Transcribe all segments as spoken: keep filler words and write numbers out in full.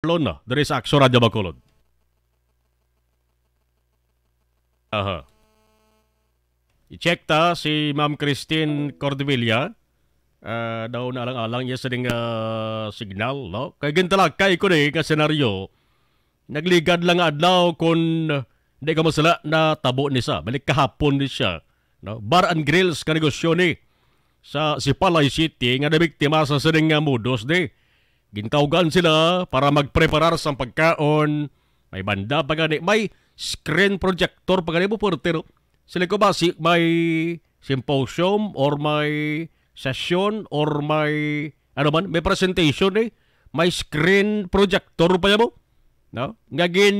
Marlon, no, diri sa Aksyon Radyo Bacolod. Aha. I-check ta si Ma'am Christine Cordevilla. Ah, daw na alang-alang iya sining, ah, signal, no? Kay gintalakay ko ni nga senaryo, nagligad lang nga adlaw kun di ka masala na tabo ni sa, balik kahapon ni siya, no? Bar and grills ka negosyo ni sa Sipalay City nga nabiktima sa sining nga modus ni. Gintawgan sila para magpreparar sang pagkaon. May banda pa gani, may screen projector pa gani mo, portero. Sila ko ba si may symposium or may session or may ano man, may presentation eh. May screen projector pa mo, no? Nga gin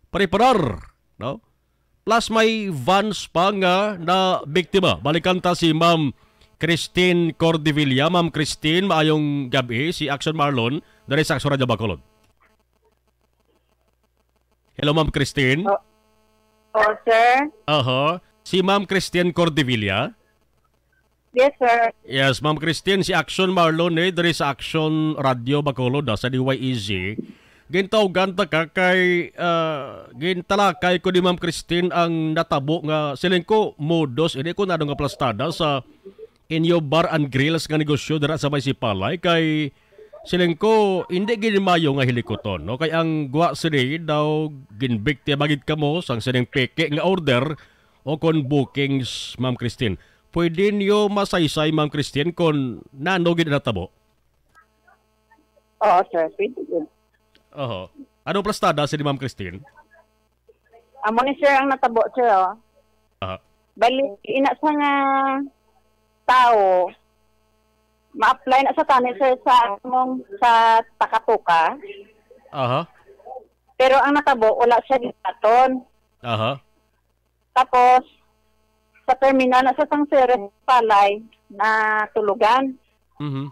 preparar, no? Plus may vans pa nga na biktima. Balikan ta si Ma'am Christine Cordevilla. Ma'am Christine, maayong gabi. Si Action Marlon, dari sa Action Radyo Bacolod. Hello, Ma'am Christine. Oh, oh, sir. Aha. Si Ma'am Christine Cordevilla. Yes, sir. Yes, Ma'am Christine, si Action Marlon eh, diri sa Action Radio Bacolod, ah, sa D Y E Z. Gintawgan ta ka kay, ah, gintalakay ko ni Ma'am Christine ang natabo nga siling ko modus ini ko nano nga plastada sa inyo bar and grills nga negosyo dira sa may Sipalay kay siling ko hindi gid mayo nga hilikuton, no? Kay ang gwa sini daw ginbiktima gid kamo sang sining peke nga order o kon bookings, Ma'am Christine. Pwede niyo masaysay, Ma'am Christine, kon nano gid natabo? Oo, sir. Pwede yun. Oho. Anong plastada si Ma'am Christine? Amo ni, sir, ang natabo, sir, oh. Aha. Bali, ina sa nga tao, ma-apply na sa tani, sir, sa among, sa Takatuka. Aha. Pero ang natabo, wala siya gibaton. Aha. Tapos, sa terminal na sa Sang Sir Palay, natulugan. Mhm.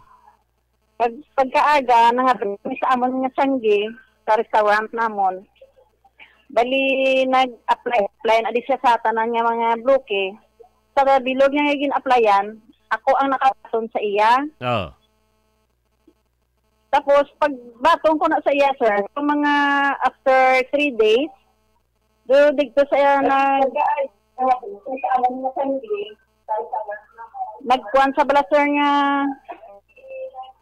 Pag, pagkaaga, nangabi kami sa amon nga sanggi, sa restaurant namon. Bali, nag-apply, apply na di siya sa tanan nga mga bloke. Sa bilog niya nga gin-applyan, ako ang nakabaton sa iya. Ah. Tapos, pag baton ko na sa iya, sir, kung mga after three days, do, dito sa iya nag-, nagkuhan sa bala, sir, nga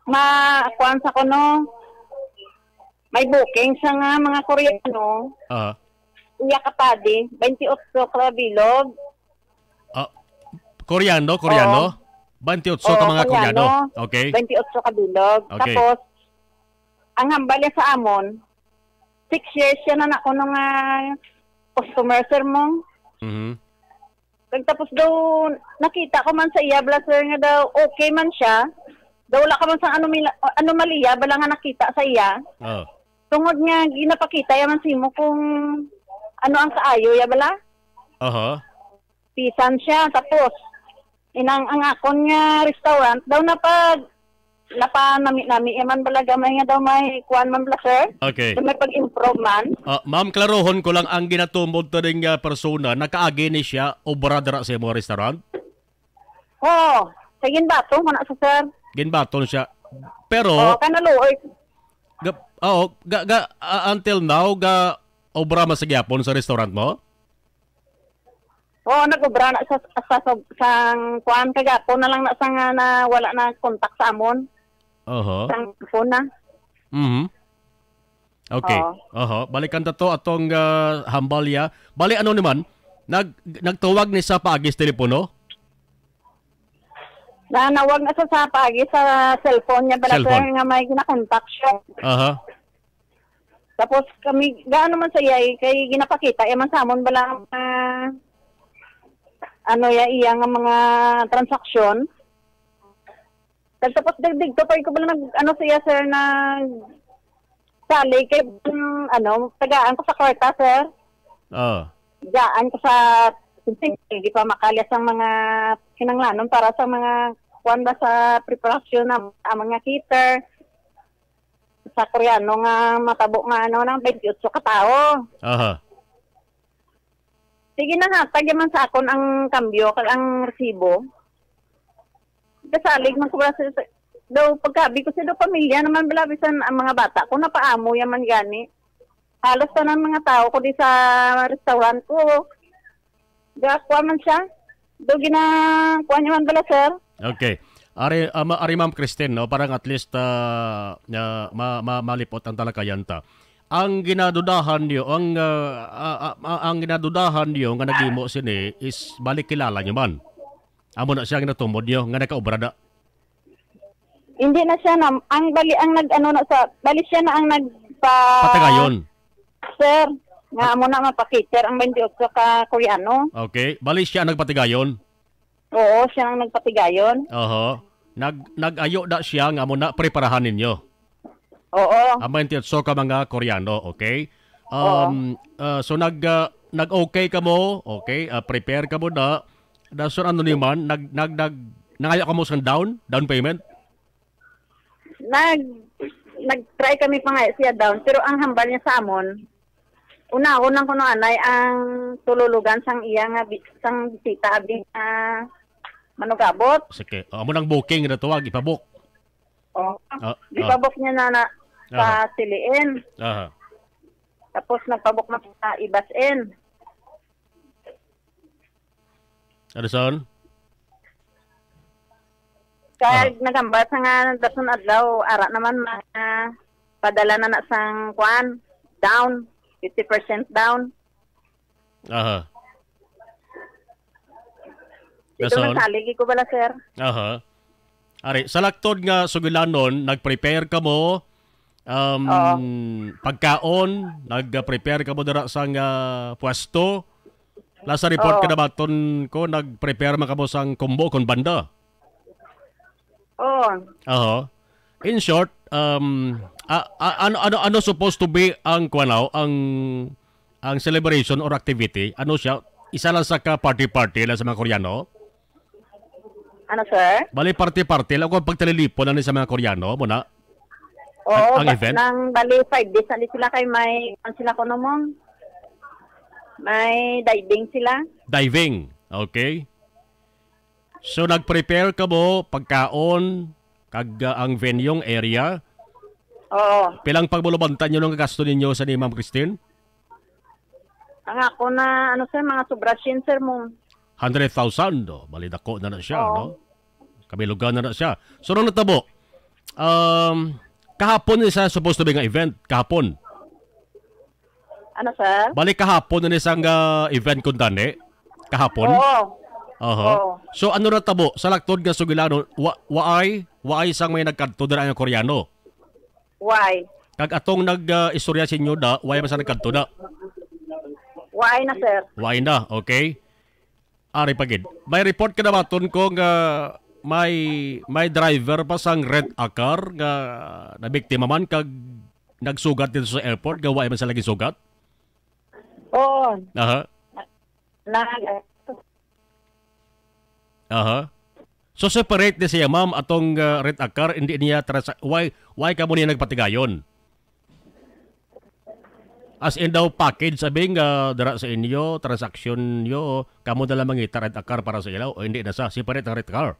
ma-, kuhan sa kuno, may booking sa nga mga Koreano. Aha. Iya ka padi, twenty-eight ka bilog. Ah, Koreano, Koreano? Oo. Twenty-eight ka Oo, mga Koreano. Koreano. Okay. Twenty-eight ka bilog. Okay. Tapos, ang hambal niya sa amon, six years siya na na kuno nga customer, sir, mo. Mhm. Kag tapos daw, nakita ko man sa iya, bala, sir, nga daw okay man siya. Daw wala ka man sa ano mila-, anomalya, bala, nga nakita sa iya. Oh. Tungod nga ginapakita ya man simo kung ano ang kaayo ya, bala. Aha. Pisan siya, tapos inang ang akon nga restaurant daw napag, napanami-nami ya man bala gamay nga daw may kuan man bala, sir. Okay. Daw may pag-improve man. Ah, ma'am, klarohon ko lang ang ginatumod to ding, ah, persona, nakaagi ni siya obra dira sa imo restaurant? Oo, sa ginbaton ko na sa, sir. Ginbaton siya. Pero Oo, kanaluoy. Ga-, oo, ga, ga, ah, until now, ga obra man sa gyapon sa restaurant mo? Oo, nag-obra na sa, sa, sa, sang kuan kagapon na lang na sa nga na wala na contact sa amon. Oho. Sang phone na. Mhm. Okay. Oo. Oho. Balikan ta to atong, ah, hambal ya. Bali, ano naman? Nag-, nagtuwag ni sa paagi sa telepono? Nanawag na sa, sa paagi sa cellphone niya, bala, Cellphone. sir, nga may ginakontak siya. Aha. Tapos kami, gaano man sa iya, eh, kay ginapakita, eh, man sa amon bala ang, ah, ano, ya, iya nga mga transaksyon. Tapos digdig to, pa ko bala nag, ano, sa iya, sir, nag salig kay, mm, ano, tagaan ko sa kwarta, sir. Oh. Gaan ko sa, hindi pa makalya sang mga kinanglanon para sa mga, kuwan ba, sa preparasyon na, ang mga cater. Sa Koreano nga matabo nga, ano, nang twenty-eight ka tawo. Aha. Sige, nahatag man sa akon ang kambyo kag ang resibo. Kasalig man ko ba sa, sa, Daw pagkabi ko sa daw pamilya naman bala, bisan ang mga bata ko napaamo yaman gani. Halos tanan mga tao ko di sa restaurant ko. Ga kuha man siya. Daw gina kuha niya man bala, sir. Okay. Ari, ah, ma-, ari, Ma'am Christine, no, parang at least, ah, ah, ma-, ma-, malipot ang talakayan ta. Ang ginadudahan niyo, ang, ah, ah, ah, ah, ang ginadudahan niyo nga naghimo sini is balik kilala niyo man. Amo na siya ang natumod niyo nga nakaobra na. Hindi na siya na, ang bali, ang nag-ano na sa, bali siya na ang nagpa- Patigayon. Sir, nga amo na mapakiter ang twenty-eight ka Koreano. Okay. Bali siya ang nagpatigayon. Oo, siya ang nagpatigayon. Oho. Nag-, nag-ayo da siya nga amo na preparahan ninyo. Oo. Ang twenty-eight ka mga Koreano, okay? Oo. Um, ah, so nag, ah, nag-okay ka mo, okay? Ah, prepare ka mo na. Dason ano ni man, nag, nag, nag, nangayo ka mo sang down, down payment? Nag, nag-try kami pa nga siya down, pero ang hambal niya sa amon, unahon lang kuno anay ang tululugan sang iya nga bi-, sang bisita abi nga manugabot. Sige. O, amo nang booking na tuwag, ipabook. Oh, Ah, ah. Ipabok niya na, na sa Aha. Siliin. Aha. Tapos nagpabok na sa Ibas-in. Ano son? Kag Aha. nagambal sa nga dason adlaw, ara naman mga padala na na sang kwan, down, fifty percent down. Aha. Ito Dason? Nagsalig ko bala, sir. Aha. Ari, sa laktod nga sugilanon, nag-prepare ka mo, um, Oo. pagkaon, nag-prepare ka mo dira sang, ah, pwesto. Nasa report Oo. ka na baton ko, nag-prepare man ka mo sang combo kon banda. Oo. Oo. In short, um, a-, a-, ano, ano, ano supposed to be ang, kuwan, aw, ang, ang celebration or activity? Ano siya? Isa lang sa ka party-party lang sa mga Koreano? Ano, sir? Bali, party-party lang kung pagtalilipon lang sa mga Koreano, mo na? Oo, Ang, ang ba-, event? nang bali five days na sila kay may, ang sila ko naman, may diving sila. Diving, okay. So, nag-prepare ka mo, pagkaon, kag, ah, ang venue, area? Oo. Pilang pagmulubanta nyo nung gasto ninyo sa ni Ma'am Christine? Ang ako na, ano, sir, mga sobra siyam, sir, mo. Hundred thousand, oh, bali dako na na siya, Oo. no? Kabilugan na na siya. So, nung natabo, um, kahapon isa supposed to be nga event, kahapon. Ano, sir? Bali kahapon na ni sang, ah, event kun dani? Kahapon? Oo. Oho. Oo. So, ano natabo? Sa laktod nga sugilanon, wa-, waay, waay sang may nagkadto dira nga Koreano? Why? Kag atong nag, ah, istorya sa inyo da, waay man sa nagkadto da? Why na, sir? Waay na, okay. Ari pa gid. May report ka na baton ko nga may, may driver pa sang Red Akar nga nabiktima man kag nagsugat dito sa airport nga waay man sila gisugat? Oo. Aha. Na, Aha. So, separate ni siya, ma'am, atong, ah, rent a car, hindi niya trans-, why, why kamo niya nagpatigayon? As in daw package, sabi nga, dara sa inyo, transaction nyo, kamo na lang mangita rent a car para sa ilaw, o hindi na sa, separate ang rent a car?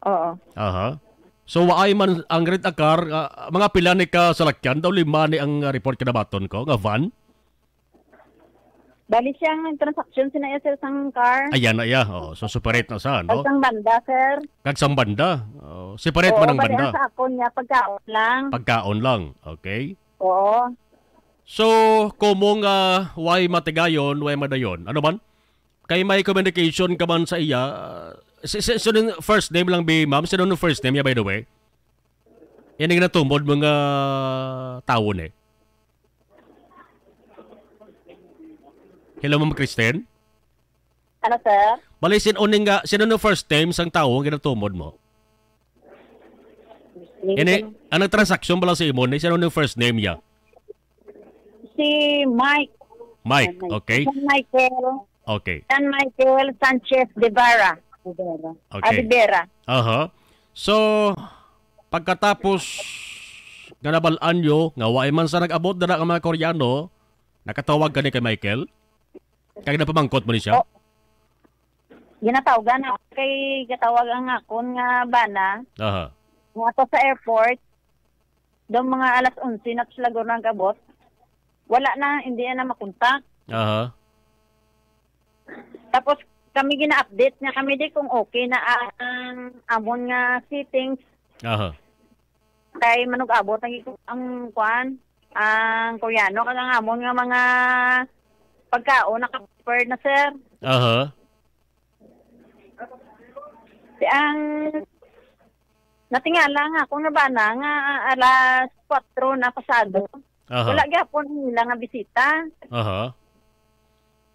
Oo. Aha. So, waay man ang rent a car, ah, mga pila ni ka salakyan, daw lima ni ang, ah, report kinabaton ko, nga van? Bali siya ang transaction sina iya, sir, sang car. Ayan na iya. Oh, so separate na sa, no? Kag sang banda, sir. Kag sang banda. Oh, separate Oo, man ang bali banda. Ang sa akon niya, pagkaon lang. Pagkaon lang. Okay. Oo. So, kumong, ah, way matigayon, way madayon. Ano man? Kay may communication ka man sa iya, ah, si, si, si, first name lang, bi, ma'am? Sino ang first name niya, by the way? Yan ang natumod mga tawo ni. Hello, Ma'am Kristen? Ano, sir? Bali, sin-, uning nga, sino no first name sang tawo nga ginatumod mo? Ini, ang transaction bala sa imo ni, sino no first name niya? Si Mike. Mike, Mike. Okay. San Michael. Okay. San Michael Sanchez de Vera. De Vera. Ah, Okay. De Vera. Aha. So, pagkatapos nga nabal-an nyo nga wa man sa nag-abot dala nga mga Koreano, nakatawag ka ni kay Michael? Kag napamangkot mo ni siya? Oh. Ginatawagan ako kay gatawag ang akon nga bana. Aha. Nga to sa airport, daw mga alas onse na to sila guro nag-abot. Wala na, hindi na makontak. Aha. Tapos kami gina-update niya kami di kung okay na ang amon nga settings. Aha. Kay manug-abot ang, ang kuan, ang Koreano kag ang amon nga mga pagkaon naka-prepared na, sir. Aha. Di ang natingala nga ako nga bana nga alas kuwatro na pasado. Aha. Wala gyapon ang ila nga bisita. Aha.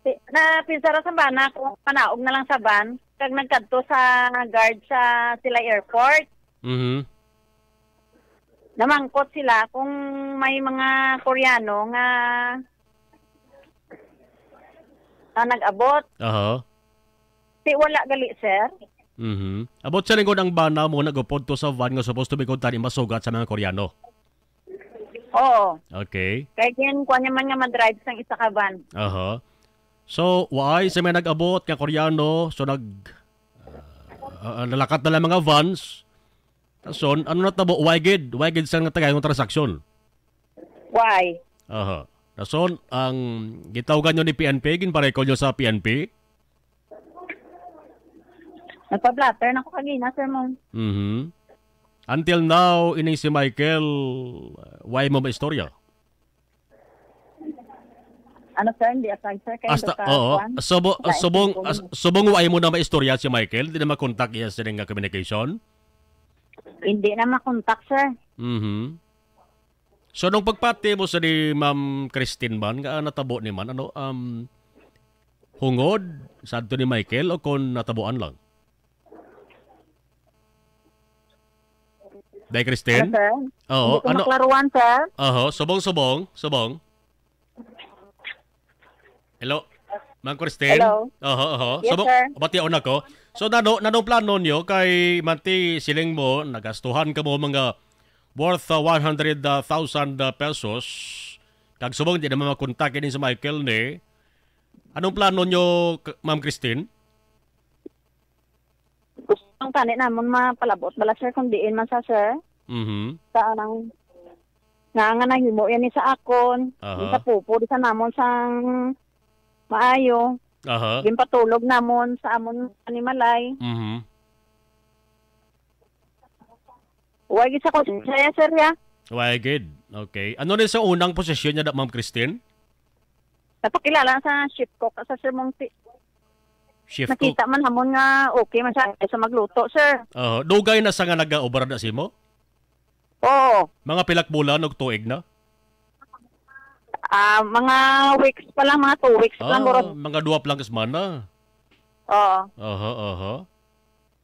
Di, na pinsara sa bana ko panaog na lang sa van kag nagkadto sa guard sa Silay Airport. Mhm. Namangkot sila kung may mga Koreano nga, nga nag-abot. Aha. Ti wala gali, sir. Mhm. About sa lingkod ang bana mo nagupod to sa van nga supposed to be kuntani masugat sa mga Koreano. Oo. Okay. Kay gin kuan niya man nga madrive sang isa ka van. Aha. So, why sa may nag-abot nga Koreano, so nag ah, ah, nalakat na lang mga vans. Dason, ano natabo? Why gid? Why gid sa nga tagay nga transaksyon? Why? Aha. Dason, ang gitawgan nyo ni P N P, ginparecord nyo sa P N P? Nagpa-blotter na ko kagina, sir, mo. Mhm. Until now, ining si Michael, uh, why mo maistorya? Ano, sir? Hindi aside, sir. Kaya Hasta, doon sa oo. kuwan? Subo-, Sa subong, as-, subong wa mo na maistorya si Michael, di na makontak iya sini nga communication? Hindi na makontak, sir. Mhm. So, nung pagpati mo sa ni Ma'am Christine man, nga natabo ni man, ano, um, hungod sa adto ni Michael o kung natabuan lang? Day Christine? Ano, sir? Oo, Hindi ko ano? maklaruan, sir. Oho, subong, subong, subong. Hello, Ma'am Christine? Hello. Oho, oho. Yes, Subong, sir. bation ako. So, nano, nanong plano nyo kay manti siling mo, nagastuhan ka mo mga worth, uh, one hundred thousand, uh, pesos, kag subong di naman makontak ini si Michael ni. Anong plano nyo, k-, Ma'am Christine? Gusto lang tani namon mapalabot bala, sir, kung diin man sa, sir. Mhm. Sa anang, nga, nga nahimo yan ni sa akon, Aha. sa pupo, di sa namon sang maayo. Aha. Ginpatulog namon sa amon animalay. Mhm. Wa gid sa konsensya, sir, ya. Wa gid. Okay. Ano ni sa unang posisyon niya, da, Ma'am Christine? Napakilala sa chef cook sa Sir Mongti. Chef cook. Nakita man hamon nga okay man siya sa magluto, sir. Oho. Dugay na sa nga nag-obra na si mo? Oo. Mga pilak bulan og tuig na? Ah, mga weeks pa lang, mga two weeks pa lang, Ah, guro. mga duwa pa lang ka semana. Oo. Aha, aha.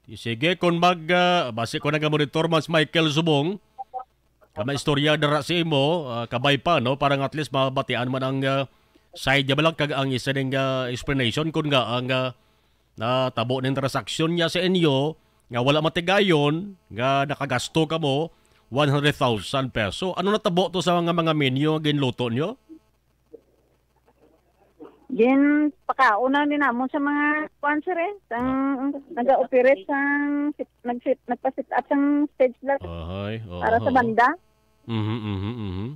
Sige, kung mag, ah, basi ko nagamonitor, Mas Michael Subong, ka may istorya dara sa imo, ah, kabay pa, no? Para nga at least mabatian man ang, ah, side niya, balak kag ang isa ning, ah, explanation kung nga ang, ah, natabo ning transaksyon niya sa inyo nga wala matigayon, nga nakagasto kamo one hundred thousand peso. Ano natabo to sa mga, mga menu nga ginluto niyo? Ginpakaon na din namon sa mga kuan, sir, eh. Sang Ah. nag-ooperate sang sit-, nag-sit-, nagpa-sit up sang stage block Ahay, para sa oo. banda. Mhm, mhm, mhm.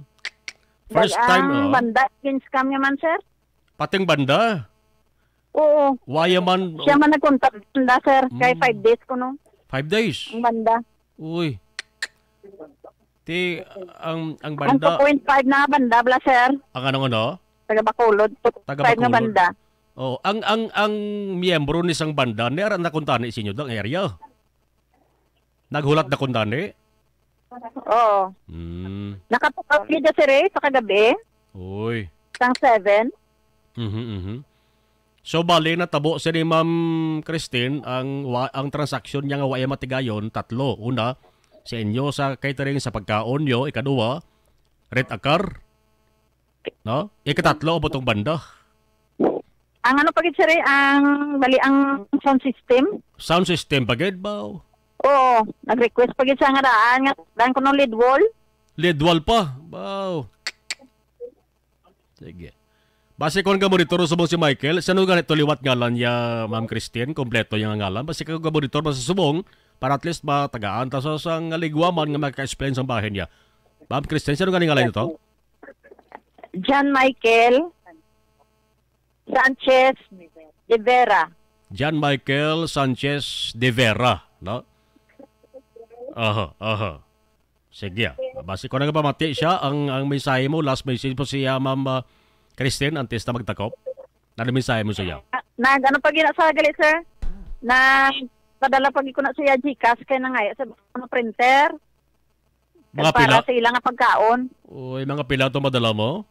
First Bag-, time, ang oh. banda, gin-scam niya man, sir. Pating banda? Oo. Waya man, Siya oh. man nagkontak banda, sir. Kay Mm. five days ko, no? Five days? Ang banda. Uy. Ti, ang, ang Ang banda two point five na banda, bala, sir. Ang anong ano? Taga Bacolod, Taga two point five na Bacolod. banda. Oh, ang, ang, ang miyembro ni sang banda, ni ara na kuntani sa inyo dang area? Naghulat na kuntani? Oo. Hmm. Nakatukap niya, sir, eh, sa kagabi. Uy. Sang seven. Mhm, mhm. So, bali, natabo sa ni Ma'am Christine ang wa-, ang transaksyon niya nga wa iya matigayon, tatlo. Una, sa inyo sa catering sa pagkaon niyo, ikaduha, rent a car, no? Ikatatlo, abot ang banda. Ang ano pa gid, sir, eh, ang, bali, ang sound system. Sound system pa gid, baw? Oo, nag-request pa gid siya nga daan, nga daan ko ng lead wall. Lead wall pa, baw. Sige. Basi kon gamonitor subong si Michael, sino ganito liwat ngalan niya, Ma'am Christine? Kompleto niya nga ngalan. Basi kon gamonitor mo sa subong, para at least matagaan ta sa sang ligwaman nga maka-explain sang bahin niya. Ma'am Christine, sino ganing alay nito? John Michael Sanchez de Vera. John Michael Sanchez de Vera, no? Aha, aha. Sige, ah. Basi ko nagapamati siya, ang, ang mensahe mo, last message po siya, Ma'am, ah, Christine, antes na magtakop. Ano mensahe mo sa iya? Nag, ano pa gina sa gali, sir? Nagpadala pa gid ko na sa iya GCash kay nangaya sa mga printer. Mga Para pila? sa ila nga pagkaon. Uy, mga pila to madala mo?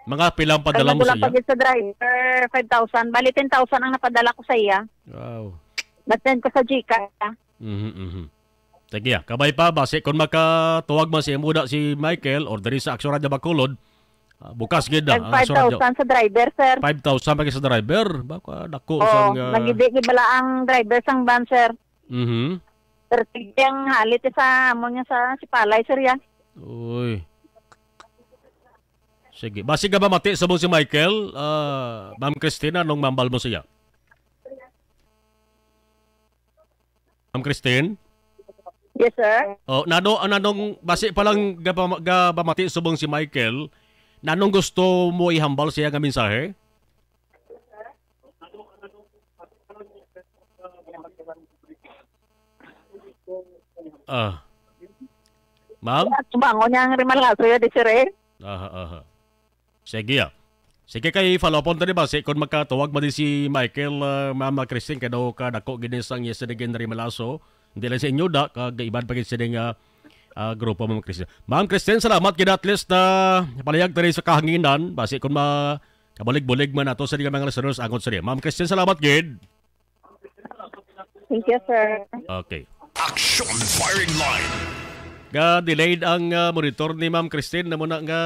Mga pila ang Kay padala mo sa madula pa iya? gid sa driver, five thousand. Bali, ten thousand ang napadala ko sa iya. Wow. Na-send ko sa GCash. Mhm, mhm. Sige, ah. Kabay pa, basi kung makatuwag man si Muda, si Michael, or diri sa Aksyon Radyo Bacolod, ah, bukas gid na Nag ang Aksyon Radyo. five thousand sa driver, sir. Five thousand pa sa driver. Baka dako Oo, sang, ah, nagidi gid bala ang driver sang van, sir. Mhm. Pero sige ang halit sa amo niya sa Sipalay, sir, ya. Uy. Sige. Basi ka ba mati subong si Michael? Ah, Ma'am Christine, anong mambal mo siya? Ma'am Christine? Yes, sir. Oh, nano, nanong, basi pa lang gaba-, gabamati subong si Michael, nanong gusto mo ihambal siya nga mensahe? Ah. Ma'am? Tubangon niya ang rimalaso ya, di, sir, eh. Aha, aha. Sige, ah. Sige, kay follow up on tani ba? Si, kung magkatuwag man din si Michael, ah, Ma'am Christine, kay daw ka dako gini sang yes again rimalaso. Hindi lang sa inyo, da, kag iban pa gid sini nga, ah, grupo, Ma'am Christine. Ma'am Christine, salamat gid at least na palayag tani sa kahanginan. Basi kung ma-, kabulig-bulig man nato sa mga listeners, angot sa Ma'am Christine, salamat gid. Thank you, sir. Okay. Action Firing Line. Ga delayed ang, ah, monitor ni Ma'am Christine, na muna nga